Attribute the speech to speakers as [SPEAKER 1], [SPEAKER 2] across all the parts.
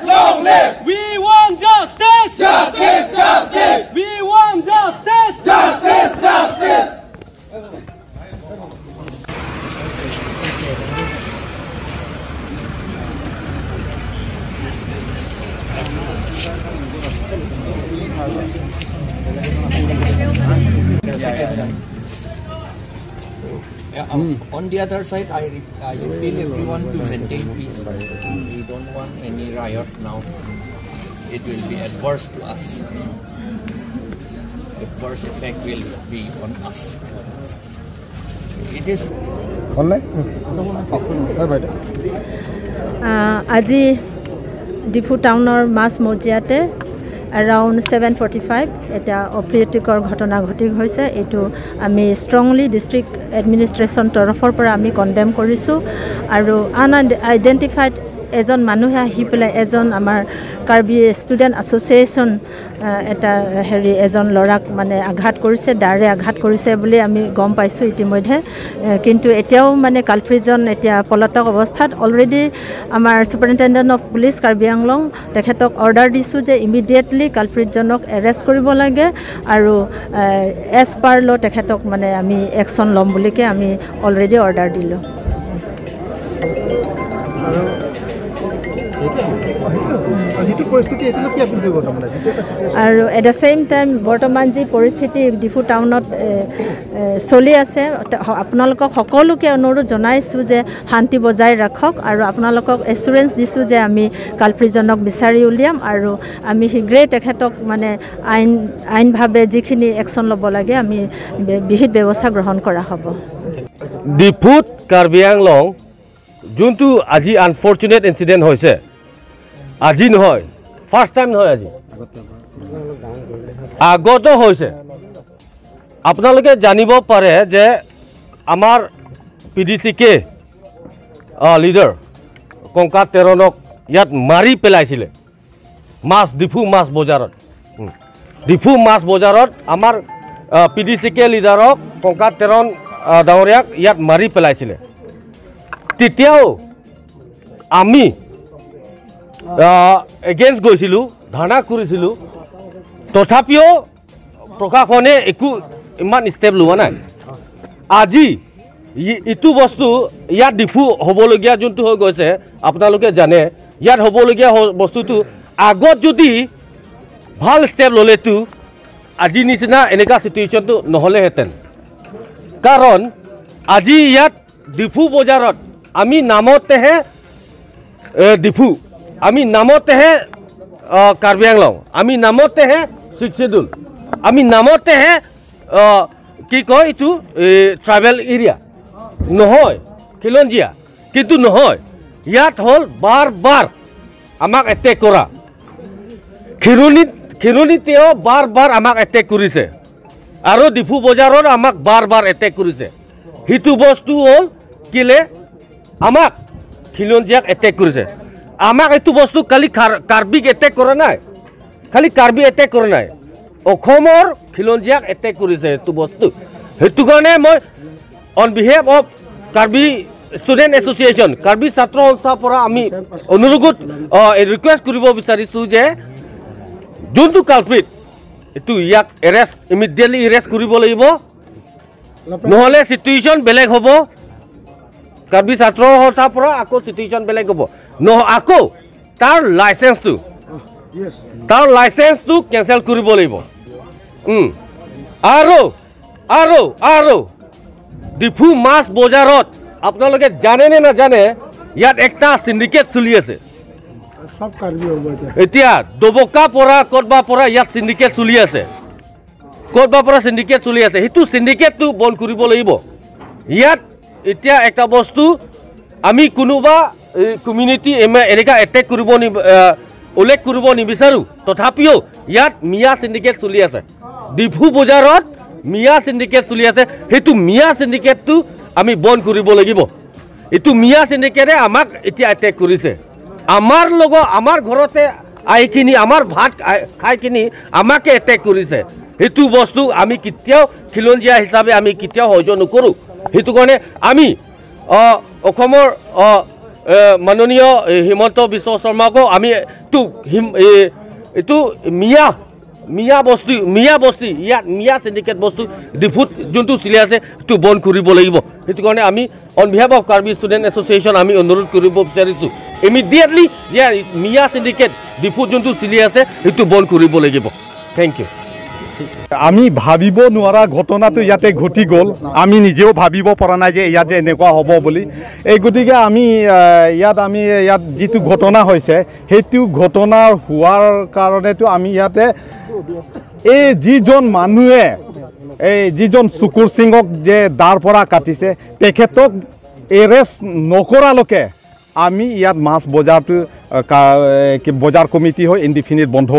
[SPEAKER 1] Long live! We want justice! Justice! Justice! We want justice! Justice! Justice!
[SPEAKER 2] On the other side, I appeal everyone to maintain peace. We don't want any riot now. It will be adverse to us. Adverse effect will be on us. It is.
[SPEAKER 3] Aji Diphu টাউনৰ মাছ মজিয়াতে around 7:45 এটা অপ্ৰীতিকৰ ঘটনা ঘটি হৈছে। এইটো আমি strongly district administration তৰফৰ পৰা আমি কণ্ডেম কৰিছোঁ। আৰু আনআইডেণ্টিফাইড এজন মানুহে আহি পেলাই এজন আমাৰ কাৰ্বি ষ্টুডেণ্ট এছ'চিয়েশ্যন এটা হেৰি এজন ল'ৰাক মানে আঘাত কৰিছে, দাৰে আঘাত কৰিছে বুলি আমি গম পাইছোঁ ইতিমধ্যে। কিন্তু এতিয়াও মানে কালপ্ৰিটজন এতিয়া পলাতক অৱস্থাত। অলৰেডি আমাৰ superintendent of police Karbi Anglong তেখেতক অৰ্ডাৰ দিছোঁ যে ইমিডিয়েটলি কালপ্ৰিটজনক এৰেষ্ট কৰিব লাগে আৰু এজ পাৰ ল' তেখেতক মানে আমি একশ্যন ল'ম বুলিকে আমি অলৰেডি অৰ্ডাৰ দিলোঁ। আৰু এট the same time বৰ্তমান যি পৰিস্থিতি ডিফু টাউনত চলি আছে, আপোনালোকক সকলোকে অনুৰোধ জনাইছোঁ যে শান্তি বজাই ৰাখক আৰু আপোনালোকক এচুৰেঞ্চ দিছোঁ যে আমি কালপ্ৰিটজনক বিচাৰি উলিয়াম আৰু আমি শীঘ্ৰেই তেখেতক মানে আইনভাৱে যিখিনি একশ্যন ল'ব লাগে আমি বিহিত ব্যৱস্থা গ্ৰহণ কৰা হ'ব।
[SPEAKER 4] ডিফুত কাৰ্বি আংলং যোনটো আজি আনফৰ্চুনেট ইনচিডেণ্ট হৈছে, আজি নহয়, ফাৰ্ষ্ট টাইম নহয়, আজি আগতো হৈছে। আপোনালোকে জানিব পাৰে যে আমাৰ P D C K leader Kongka তেৰণক ইয়াত মাৰি পেলাইছিলে মাছ ডিফু মাছ বজাৰত। ডিফু মাছ বজাৰত আমাৰ পি ডি চি কে লিডাৰক কংকা তেৰণ ডাঙৰীয়াক ইয়াত মাৰি পেলাইছিলে। তেতিয়াও আমি এগেইনষ্ট গৈছিলোঁ, ধৰ্ণা কৰিছিলোঁ, তথাপিও প্ৰশাসনে একো ইমান ষ্টেপ লোৱা নাই। আজি ইটো বস্তু ইয়াত ডিফু হ'বলগীয়া যোনটো হৈ গৈছে আপোনালোকে জানে, ইয়াত হ'বলগীয়া বস্তুটো আগত যদি ভাল ষ্টেপ ল'লেতো আজি নিচিনা এনেকুৱা চিটুৱেশ্যনটো নহ'লেহেঁতেন। কাৰণ আজি ইয়াত ডিফু বজাৰত আমি নামতেহে ডিফু, আমি নামতেহে কাৰ্বি আংলং, আমি নামতেহে ছিক্স শ্বেডিউল, আমি নামতেহে কি কয় এইটো ট্ৰাইবেল এৰিয়া নহয়, খিলঞ্জীয়া কিন্তু নহয়। ইয়াত হ'ল বাৰ বাৰ আমাক এটেক কৰা, খিৰণীতেও বাৰ বাৰ আমাক এটেক কৰিছে আৰু ডিফু বজাৰত আমাক বাৰ বাৰ এটেক কৰিছে। সেইটো বস্তু হ'ল কেলে আমাক খিলঞ্জীয়াক এটেক কৰিছে। আমাক এইটো বস্তু খালি কাৰ্বিক এটেক কৰা নাই, খালি কাৰ্বি এটেক কৰা নাই, অসমৰ খিলঞ্জীয়াক এটেক কৰিছে এইটো বস্তু। সেইটো কাৰণে মই on behalf of Karbi student association, Karbi ছাত্ৰ সন্থাৰ পৰা আমি অনুৰোধ ৰিকুৱেষ্ট কৰিব বিচাৰিছোঁ যে যোনটো কালপ্ৰিট এইটো ইয়াক এৰেষ্ট, ইমিডিয়েটলি এৰেষ্ট কৰিব লাগিব। নহ'লে চিটুৱেশ্যন বেলেগ হ'ব। কাৰ্বি ছাত্ৰ সন্থাৰ পৰা আকৌ চিটুৱেশ্যন বেলেগ হ'ব। আকৌ তাৰ লাইচেঞ্চটো কেঞ্চেল কৰিব লাগিব। আৰু আৰু আৰু ডিফু মাছ বজাৰত আপোনালোকে জানে নে নাজানে, ইয়াত একটা চিণ্ডিকেট চলি আছে। এতিয়া দবকা পৰা ক'তবা পৰা ইয়াত চিণ্ডিকেট চলি আছে, ক'তবা পৰা চিণ্ডিকেট চলি আছে। সেইটো চিণ্ডিকেটটো বন্ধ কৰিব লাগিব। ইয়াত এতিয়া একটা বস্তু আমি কোনোবা কমিউনিটি এনেকুৱা এটেক কৰিব উল্লেখ কৰিব নিবিচাৰোঁ, তথাপিও ইয়াত মিয়া চিণ্ডিকেট চলি আছে। ডিফু বজাৰত মিয়া চিণ্ডিকেট চলি আছে। সেইটো মিয়া চিণ্ডিকেটটো আমি বন্ধ কৰিব লাগিব। এইটো মিয়া চিণ্ডিকেটে আমাক এতিয়া এটেক কৰিছে। আমাৰ লগত আমাৰ ঘৰতে আহিকিনি আমাৰ ভাত খাই কিনি আমাকে এটেক কৰিছে। সেইটো বস্তু আমি কেতিয়াও খিলঞ্জীয়া হিচাপে আমি কেতিয়াও সহ্য নকৰোঁ। সেইটো কাৰণে আমি অসমৰ মাননীয় হিমন্ত বিশ্ব শৰ্মাকো আমি এইটো মিয়া বস্তি ইয়াত মিয়া চিণ্ডিকেট বস্তু ডিফুত যোনটো চলি আছে সেইটো বন্ধ কৰিব লাগিব। সেইটো কাৰণে আমি on behalf of Karbi student association আমি অনুৰোধ কৰিব বিচাৰিছোঁ, ইমিডিয়েটলি ইয়াৰ মিয়া চিণ্ডিকেট ডিফুত যোনটো চলি আছে সেইটো বন্ধ কৰিব লাগিব। Thank you.
[SPEAKER 5] আমি ভাবিব নোৱাৰা ঘটনাটো ইয়াতে ঘটি গ'ল। আমি নিজেও ভাবিব পৰা নাই যে ইয়াত যে এনেকুৱা হ'ব বুলি। এই গতিকে আমি ইয়াত যিটো ঘটনা হৈছে সেইটো ঘটনা হোৱাৰ কাৰণেতো আমি ইয়াতে এই যিজন মানুহে এই যিজন শুকুৰ সিঙক যে দাৰ পৰা কাটিছে তেখেতক এৰেষ্ট নকৰালৈকে আমি ইয়াত মাছ বজাৰটো বজাৰ কমিটি হৈ ইনডিফিনিট বন্ধ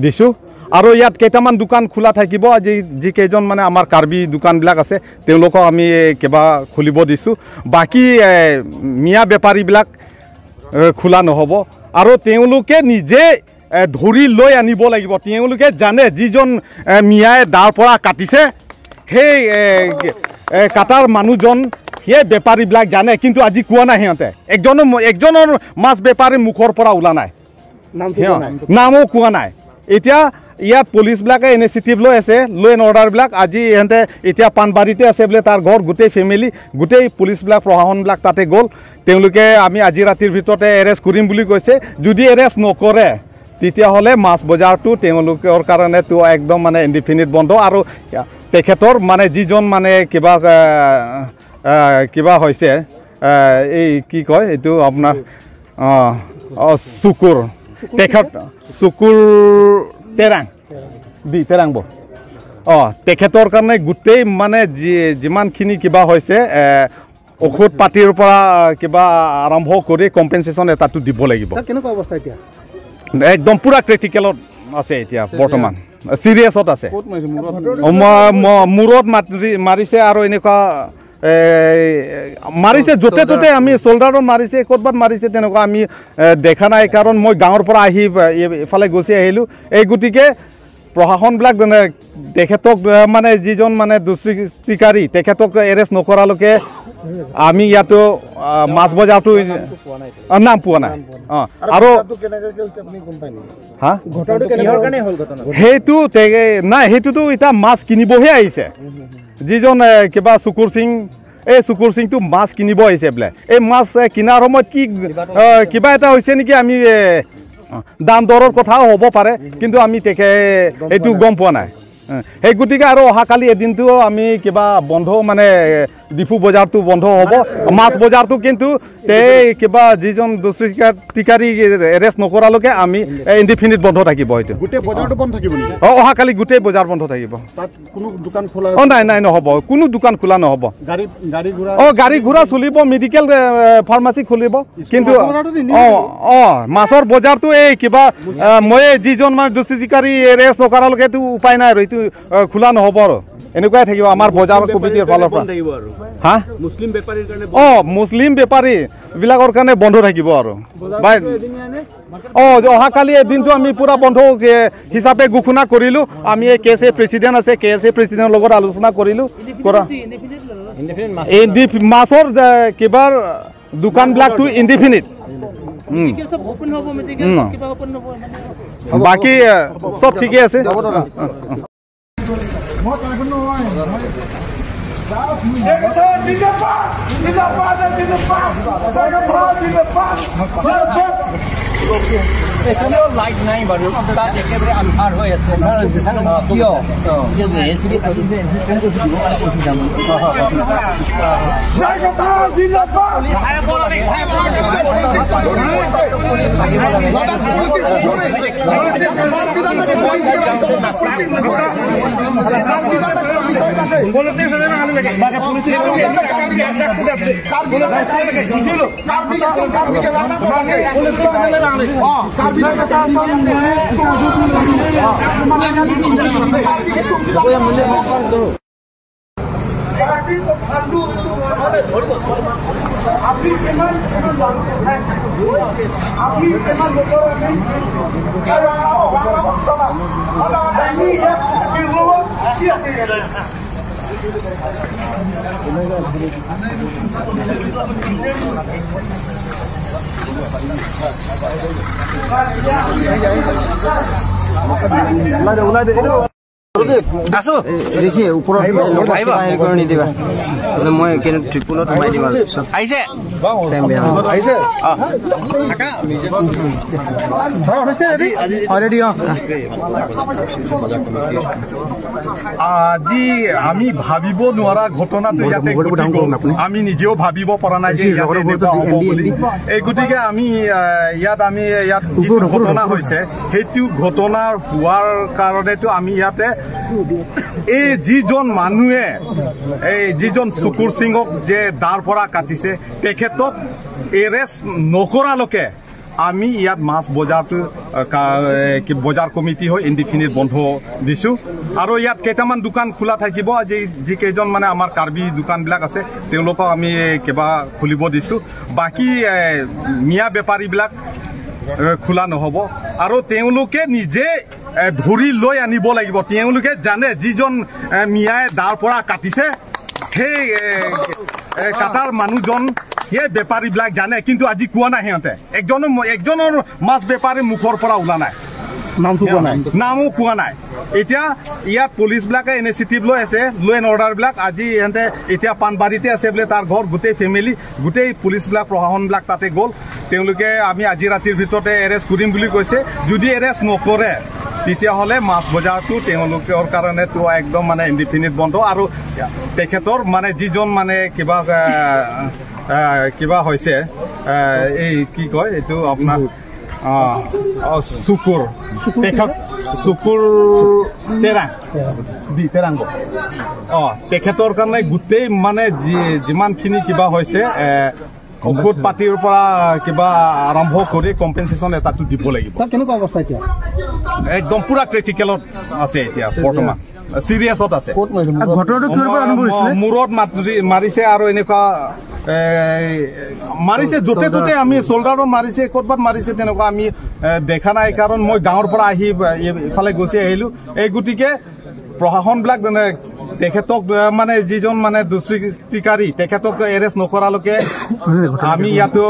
[SPEAKER 5] দিছোঁ। আৰু ইয়াত কেইটামান দোকান খোলা থাকিব। আজি যিকেইজন মানে আমাৰ কাৰ্বি দোকানবিলাক আছে তেওঁলোকক আমি কিবা খুলিব দিছোঁ। বাকী মিয়া বেপাৰীবিলাক খোলা নহ'ব। আৰু তেওঁলোকে নিজে ধৰি লৈ আনিব লাগিব। তেওঁলোকে জানে যিজন মিয়াই দাৰ পৰা কাটিছে সেই কাটাৰ মানুহজন সেই বেপাৰীবিলাক জানে, কিন্তু আজি কোৱা নাই। সিহঁতে একজনৰ মাছ বেপাৰীৰ মুখৰ পৰা ওলা নাই, নামো কোৱা নাই। এতিয়া ইয়াত পুলিচবিলাকে ইনিচিয়েটিভ লৈ আছে, ল' এণ্ড অৰ্ডাৰবিলাক আজি ইহঁতে এতিয়া পাণবাৰীতে আছে বোলে তাৰ ঘৰ, গোটেই ফেমিলি গোটেই পুলিচবিলাক প্ৰশাসনবিলাক তাতে গ'ল। তেওঁলোকে আমি আজি ৰাতিৰ ভিতৰতে এৰেষ্ট কৰিম বুলি কৈছে। যদি এৰেষ্ট নকৰে তেতিয়াহ'লে মাছ বজাৰটো তেওঁলোকৰ কাৰণেতো একদম মানে ইনডিফিনিট বন্ধ। আৰু তেখেতৰ মানে যিজন মানে কিবা কিবা হৈছে এই কি কয় এইটো আপোনাৰ চুকুৰ, তেখেত চুকুৰ তেৰাং দি তেৰাংব তেখেতৰ কাৰণে গোটেই মানে যিমানখিনি কিবা হৈছে ঔষধ পাতিৰ পৰা কিবা আৰম্ভ কৰি কম্পেনচেশ্যন এটাটো দিব লাগিব।
[SPEAKER 6] কেনেকুৱা অৱস্থা এতিয়া?
[SPEAKER 5] একদম পূৰা ক্ৰিটিকেলত আছে এতিয়া বৰ্তমান, চিৰিয়াছত আছে। মূৰত মাৰিছে আৰু এনেকুৱা মাৰিছে য'তে ত'তে, আমি চ'ল্ডাৰত মাৰিছে, ক'ৰবাত মাৰিছে তেনেকুৱা আমি দেখা নাই, কাৰণ মই গাঁৱৰ পৰা আহি এইফালে গুচি আহিলোঁ। এই গতিকে প্ৰশাসনবিলাক তেখেতক মানে যিজন মানে দুষ্কৃতিকাৰী তেখেতক এৰেষ্ট নকৰালৈকে আমি ইয়াতো মাছ বজাৰটো নাম পোৱা নাই। আৰু সেইটো নাই, সেইটোতো এতিয়া মাছ কিনিবহে আহিছে। যিজন কিবা শুকুৰ সিং, এই শুকুৰ সিংটো মাছ কিনিব আহিছে বোলে। এই মাছ কিনাৰ সময়ত কি কিবা এটা হৈছে নেকি, আমি দাম দৰৰ কথাও হ'ব পাৰে, কিন্তু আমি এইটো গম পোৱা নাই। সেই গতিকে আৰু অহাকালি এদিনটো আমি কিবা বন্ধ মানে ডিফু বজাৰটো বন্ধ হ'ব, মাছ বজাৰটো কিন্তু এই কিবা যিজন দুষ্কৃতিকাৰী এৰেষ্ট নকৰালৈকে আমি ইনডিফিনিট বন্ধ থাকিব। সেইটো
[SPEAKER 6] গোটেই বজাৰটো বন্ধ থাকিব নেকি?
[SPEAKER 5] অঁ, অহাকালি গোটেই বজাৰ বন্ধ থাকিব।
[SPEAKER 6] তাত কোনো দোকান খোলা?
[SPEAKER 5] অঁ, নাই নাই, নহ'ব, কোনো দোকান খোলা নহ'ব।
[SPEAKER 6] গাড়ী ঘোঁৰা?
[SPEAKER 5] অঁ, গাড়ী ঘোঁৰা চলিব, মেডিকেল ফাৰ্মাচী খুলিব, কিন্তু অঁ অঁ মাছৰ বজাৰটো এই কিবা মই যিজন মানে দুষ্কৃতিকাৰী এৰেষ্ট নকৰালৈকেতো উপায় নাই আৰু এইটো খোলা নহ'ব আৰু এনেকুৱাই থাকিব আমাৰ বজাৰ কমিটিৰ ফালৰ পৰা। হা, অঁ, মুছলিম বেপাৰীবিলাকৰ কাৰণে বন্ধ থাকিব আৰু অঁ অহাকালি এদিনটো আমি পূৰা বন্ধ হিচাপে ঘোষণা কৰিলোঁ। আমি এই কে এছ এ প্ৰেচিডেণ্ট আছে, কে এছ এ প্ৰেচিডেণ্টৰ লগত আলোচনা কৰিলোঁ। কৰা মাছৰ কিবাৰ দোকানবিলাকটো ইনডিফিনিট, বাকী চব ঠিকেই আছে।
[SPEAKER 6] মই নহয়।
[SPEAKER 2] এখানেও লাইট নাই বাৰু, তাত একেবাৰে আন্ধাৰ হৈ আছে। কিয়
[SPEAKER 5] আজি আমি ভাবিব নোৱাৰা ঘটনাটো ইয়াতে ঘটি গ'ল। আমি নিজেও ভাবিব পৰা নাই যে ইয়াতে এনেকুৱা হ'ব বুলি। এই গতিকে আমি ইয়াত যিটো ঘটনা হৈছে সেইটো ঘটনা হোৱাৰ কাৰণেতো আমি ইয়াতে এই যিজন মানুহে এই যিজন শুকুৰ সিঙক যে দাৰ পৰা কাটিছে তেখেতক এৰেষ্ট নকৰালৈকে আমি ইয়াত মাছ বজাৰটো বজাৰ কমিটি হৈ ইনডিফিনিট বন্ধ দিছোঁ। আৰু ইয়াত কেইটামান দোকান খোলা থাকিব, যিকেইজন মানে আমাৰ কাৰ্বি দোকানবিলাক আছে তেওঁলোকক আমি কিবা খুলিব দিছোঁ। বাকী মিয়া বেপাৰীবিলাক খোলা নহ'ব আৰু তেওঁলোকে নিজে ধৰি লৈ আনিব লাগিব। তেওঁলোকে জানে যিজন মিয়াই দাৰ পৰা কাটিছে সেই কাটাৰ মানুহজন সেই বেপাৰীবিলাক জানে, কিন্তু আজি কোৱা নাই। সিহঁতে একজনৰ মাছ বেপাৰীৰ মুখৰ পৰা ওলা নাই, নামো কোৱা নাই। এতিয়া ইয়াত পুলিচবিলাকে ইনিচিয়েটিভ লৈ আছে, ল এণ্ড অৰ্ডাৰবিলাক আজি ইহঁতে এতিয়া পাণবাৰীতে আছে বোলে তাৰ ঘৰ, গোটেই ফেমিলি গোটেই পুলিচবিলাক প্ৰশাসনবিলাক তাতে গ'ল। তেওঁলোকে আমি আজি ৰাতিৰ ভিতৰতে এৰেষ্ট কৰিম বুলি কৈছে। যদি এৰেষ্ট নকৰে তেতিয়াহ'লে মাছ বজাৰটো তেওঁলোকৰ কাৰণেতো একদম মানে ইনডিফিনিট বন্ধ। আৰু তেখেতৰ মানে যিজন মানে কিবা কিবা হৈছে এই কি কয় এইটো আপোনাৰ শুকুৰ, তেখেত শুকুৰ তেৰাং দি তেৰাংগ, তেখেতৰ কাৰণে গোটেই মানে যিমানখিনি কিবা হৈছে ঔষধ পাতিৰ পৰা কিবা আৰম্ভ কৰি কম্পেনচেশ্যন এটাটো দিব লাগিব।
[SPEAKER 6] কেনেকুৱা অৱস্থা এতিয়া?
[SPEAKER 5] একদম পুৰা ক্ৰিটিকেলত আছে এতিয়া, বৰ্তমান চিৰিয়াছত আছে। মূৰত মাৰিছে আৰু এনেকুৱা মাৰিছে য'তে ত'তে, আমি চল্ডাৰত মাৰিছে, ক'ৰবাত মাৰিছে তেনেকুৱা আমি দেখা নাই, কাৰণ মই গাঁৱৰ পৰা আহি ইফালে গুচি আহিলো। এই গতিকে প্ৰশাসনবিলাক তেখেতক মানে যিজন মানে দুষ্কৃতিকাৰী তেখেতক এৰেষ্ট নকৰালৈকে আমি ইয়াতো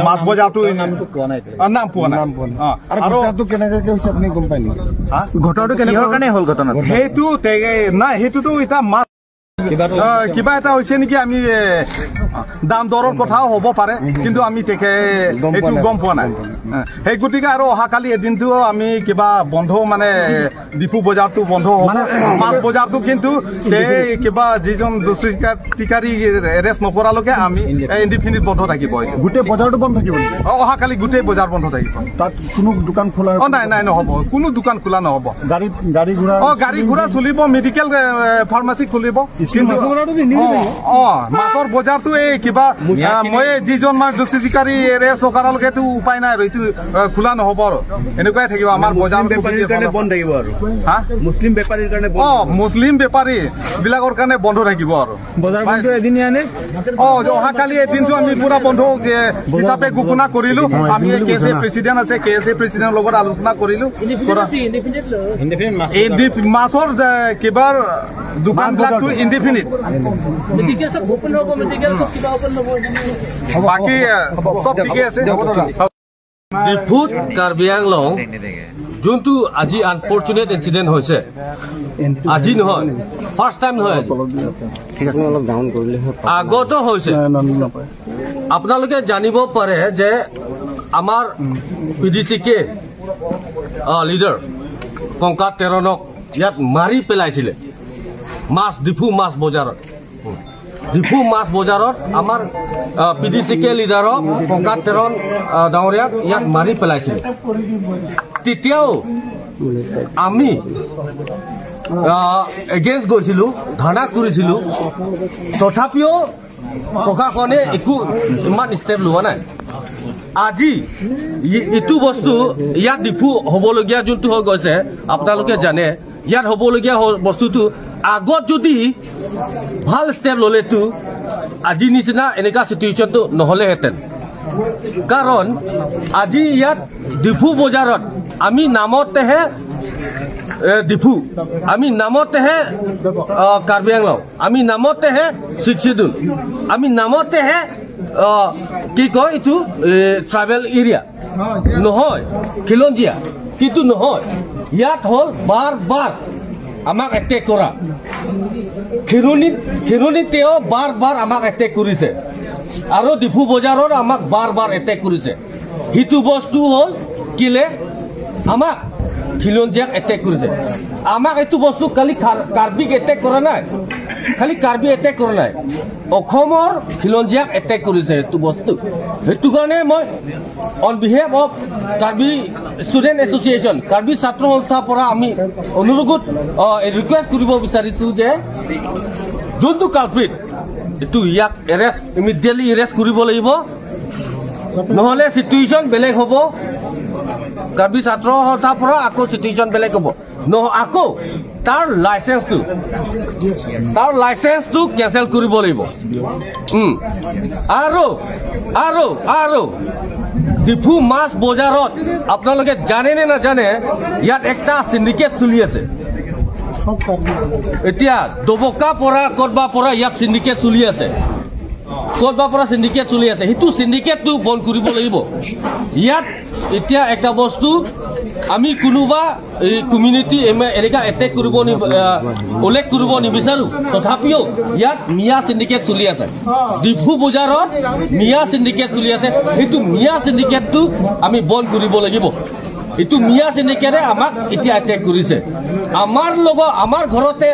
[SPEAKER 5] মাছ বজাৰটো নাম পোৱা নাই।
[SPEAKER 6] আৰু
[SPEAKER 5] সেইটো নাই, সেইটোতো এতিয়া মাছ কিবা এটা হৈছে নেকি, আমি দাম দৰৰ কথাও হ'ব পাৰে, কিন্তু আমি সেইটো গম পোৱা নাই। সেই গতিকে আৰু অহাকালি এদিনটো আমি কিবা বন্ধ মানে ডিফু বজাৰটো বন্ধ হ'ব, মাছ বজাৰটো কিন্তু সেই কিবা যিজন দুষ্কৃতিকাৰী এৰেষ্ট নকৰালৈকে আমি ইনডিফিনিট বন্ধ থাকিব।
[SPEAKER 6] গোটেই বজাৰটো বন্ধ থাকিব?
[SPEAKER 5] অহাকালি গোটেই বজাৰ বন্ধ থাকিব।
[SPEAKER 6] তাত কোনো দোকান খোলা?
[SPEAKER 5] নাই নাই, নহ'ব, কোনো দোকান খোলা নহ'ব।
[SPEAKER 6] গাড়ী ঘোঁৰা?
[SPEAKER 5] গাড়ী ঘোঁৰা চলিব, মেডিকেল ফাৰ্মাচী খুলিব, মাছৰ বজাৰটো এই কিবা মই যিজন মানে দুষ্কৃতিকাৰী এৰেষ্ট নকৰালৈকেতো উপায় নাই আৰু এইটো খোলা নহ'ব আৰু এনেকুৱাই থাকিব আমাৰ বজাৰ।
[SPEAKER 4] বন্ধ থাকিব আৰু মুছলিম বেপাৰীৰ কাৰণে?
[SPEAKER 5] মুছলিম বেপাৰী বিলাকৰ কাৰণে বন্ধ থাকিব আৰু
[SPEAKER 1] বজাৰ বন্ধ এদিনীয়া নে?
[SPEAKER 5] অহাকালি এদিনটো আমি পুৰা বন্ধ হিচাপে ঘোষণা কৰিলো। আমি কে এছ এ প্ৰেচিডেণ্ট আছে, কে এছ এ প্ৰেচিডেণ্টৰ লগত আলোচনা কৰিলো। মাছৰ কিবা দোকানবিলাকটো ইনডিফিনিট, বাকী চব ঠিকে আছে।
[SPEAKER 4] ডিফুত কাৰ্বি আংলং যোনটো আজি আনফৰ্চুনেট ইনচিডেণ্ট হৈছে, আজি নহয়, ফাৰ্ষ্ট টাইম নহয়, আগতো হৈছে। আপোনালোকে জানিব পাৰে যে আমাৰ P D C K leader Kongka তেৰণক ইয়াত মাৰি পেলাইছিলে মাছ ডিফু মাছ বজাৰত। ডিফু মাছ বজাৰত আমাৰ পি ডি চি কে লিডাৰক কংকা তেৰণ ডাঙৰীয়াক ইয়াত মাৰি পেলাইছিলে। তেতিয়াও আমি এগেইনষ্ট গৈছিলোঁ, ধৰ্ণা কৰিছিলোঁ, তথাপিও প্ৰশাসনে একো ইমান ষ্টেপ লোৱা নাই। আজি এইটো বস্তু ইয়াত ডিফু হ'বলগীয়া যোনটো হৈ গৈছে, আপোনালোকে জানে, ইয়াত হ'বলগীয়া বস্তুটো আগত যদি ভাল ষ্টেপ ল'লেতো আজি নিচিনা এনেকুৱা চিটুৱেশ্যনটো নহ'লেহেঁতেন। কাৰণ আজি ইয়াত ডিফু বজাৰত আমি নামতেহে ডিফু, আমি নামতেহে কাৰ্বি আংলং, আমি নামতেহে ছিক্স চিডিউল, আমি নামতেহে কি কয় এইটো ট্ৰাইবেল এৰিয়া নহয়, খিলঞ্জীয়া কিন্তু নহয়। ইয়াত হ'ল বাৰ বাৰ আমাক এটেক কৰা, খিৰণীতেও বাৰ বাৰ আমাক এটেক কৰিছে আৰু ডিফু বজাৰত আমাক বাৰ বাৰ এটেক কৰিছে। সেইটো বস্তু হ'ল কিলে আমাক খিলঞ্জীয়াক এটেক কৰিছে। আমাক এইটো বস্তু খালি কাৰ্বিক এটেক কৰা নাই, খালি কাৰ্বি এটেক কৰা নাই, অসমৰ খিলঞ্জীয়াক এটেক কৰিছে সেইটো বস্তু। সেইটো কাৰণে মই on behalf of Karbi student association, Karbi ছাত্ৰ সন্থাৰ পৰা আমি অনুৰোধ ৰিকুৱেষ্ট কৰিব বিচাৰিছোঁ যে যোনটো কালপ্ৰিট এইটো ইয়াক এৰেষ্ট, ইমিডিয়েটলি এৰেষ্ট কৰিব লাগিব, নহ'লে চিটুৱেশ্যন বেলেগ হ'ব। কাৰ্বি ছাত্ৰ সন্থাৰ পৰা আকৌ চিটুৱেশ্যন বেলেগ হ'ব, আকৌ তাৰ লাইচেন্সটো কেঞ্চেল কৰিব লাগিব। আৰু আৰু আৰু ডিফু মাছ বজাৰত আপোনালোকে জানে নে নাজানে ইয়াত একটা চিণ্ডিকেট চলি আছে। এতিয়া দবকা পৰা ক'তবা পৰা ইয়াত চিণ্ডিকেট চলি আছে, ক'তবা পৰা চিণ্ডিকেট চলি আছে, সেইটো চিণ্ডিকেটটো বন্ধ কৰিব লাগিব। ইয়াত এতিয়া এটা বস্তু আমি কোনোবা এই কমিউনিটি এনেকুৱা এটেক কৰিব, উল্লেখ কৰিব নিবিচাৰোঁ, তথাপিও ইয়াত মিয়া চিণ্ডিকেট চলি আছে। ডিফু বজাৰত মিয়া চিণ্ডিকেট চলি আছে, সেইটো মিয়া চিণ্ডিকেটটো আমি বন্ধ কৰিব লাগিব। এইটো মিয়া চিণ্ডিকেটে আমাক এতিয়া এটেক কৰিছে, আমাৰ লগত আমাৰ ঘৰতে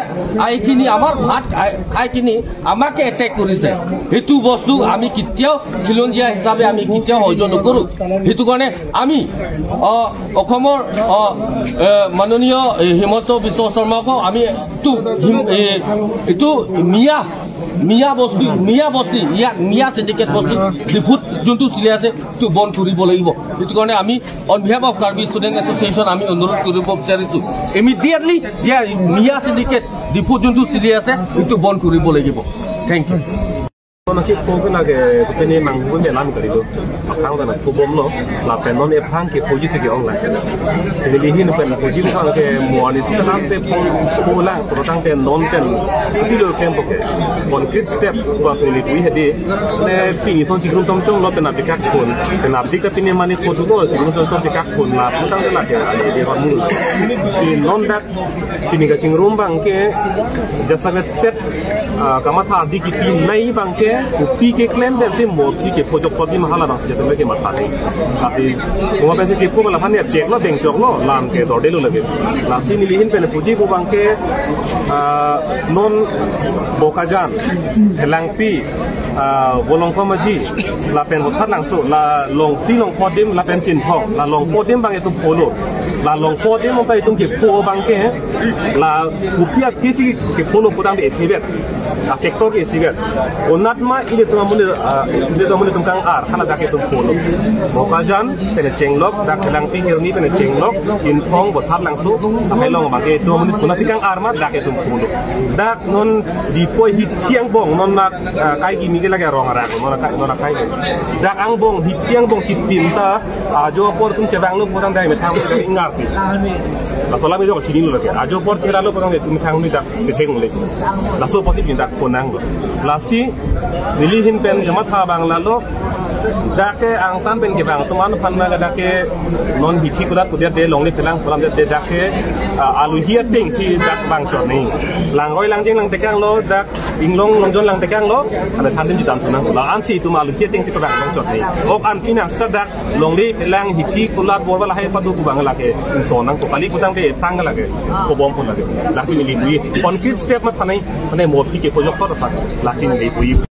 [SPEAKER 4] আহিখিনি আমাৰ ভাত খাইখিনি আমাকে এটেক কৰিছে। সেইটো বস্তু আমি কেতিয়াও খিলঞ্জীয়া হিচাপে আমি কেতিয়াও সহ্য নকৰোঁ। সেইটো কাৰণে আমি অসমৰ মাননীয় হিমন্ত বিশ্ব শৰ্মাকো আমি এইটো মিয়া মিয়া বস্তি, মিয়া বস্তি, ইয়াত মিয়া চিণ্ডিকেট বস্তি ডিফুত যোনটো চলি আছে সেইটো বন্ধ কৰিব লাগিব। সেইটো কাৰণে আমি on behalf of Karbi student association আমি অনুৰোধ কৰিব বিচাৰিছোঁ, ইমিডিয়েটলি ইয়াৰ মিয়া চিণ্ডিকেট ডিফুত যোনটো চলি আছে সেইটো বন্ধ কৰিব লাগিব। Thank you.
[SPEAKER 7] Ki ko na ke pene mang bu me lam kari do phang da na ko bom lo la pen non e phang ke phoji se ke online se li hin pen phoji ko ke mo ni se nam se phon ko la ko tang ten non ten pi lo kem po ke concrete step ba se li tui hede ne pi ni son chi rum tom chong lo pen na te kak khon pen na dik ka pine mani ko tu ko chi rum tom chong te kak khon la tang la ke de hon mu si non that pini ka ching rum bang ke jasa ke pet kamatha di ki pi nai bang ke pi ke claim den se mo pi ke project poti mahala bang jasa ke matha ni asi mo ba se chi ko la phan ya check lo beng chok lo lam ke dor de lo lage la si ni hin pen puji ko bang ke non bokajan selang pi bolong ko maji la pen hot lang so la long ti long phodim la pen chin thong la long phodim bang e tum pholo la long phodim mo pa tum ke pho bang ke la upia ki si ke pholo podang de ethibet affector ke sibet onat ma ile tum amule ile tum amule tum kang ar hala da ke tum pholo bokajan pen chenglok da kelang ti herni pen chenglok chin thong bothat lang so hai long bang ke tum amule puna si kang ar ma da ke tum pholo dak non di poi hi thiang bong non na kai gi mi ke lage rong ra non na non na kai dak ang bong hi thiang bong chit tin ta ajo por tum chebang lo podang dai me thang de ingar pi la sola mi jo chini lo lage ajo por thela lo podang de tum thang ni dak te theng le la so poti ni dak konang lo la si nili hin pen jama tha bang la lo Dake ang tampen ke bang tuman phan na dake non hichi kulat kudia de long ni pelang pulam de dake alu hiat ting si dak bang chot ni lang roi lang jing lang tekang lo dak inglong long jon lang tekang lo ada thandem jitam tunang la an si tu alu hiat ting si bang long chot ni ok an tinang sta dak long li pelang hichi kulat bor bala hai padu ku bang la ke so nang ko kali kutang de phang la ke ko bom phun la ke laksi ni li concrete step ma phanai mane mo phi ke project ta laksi ni li.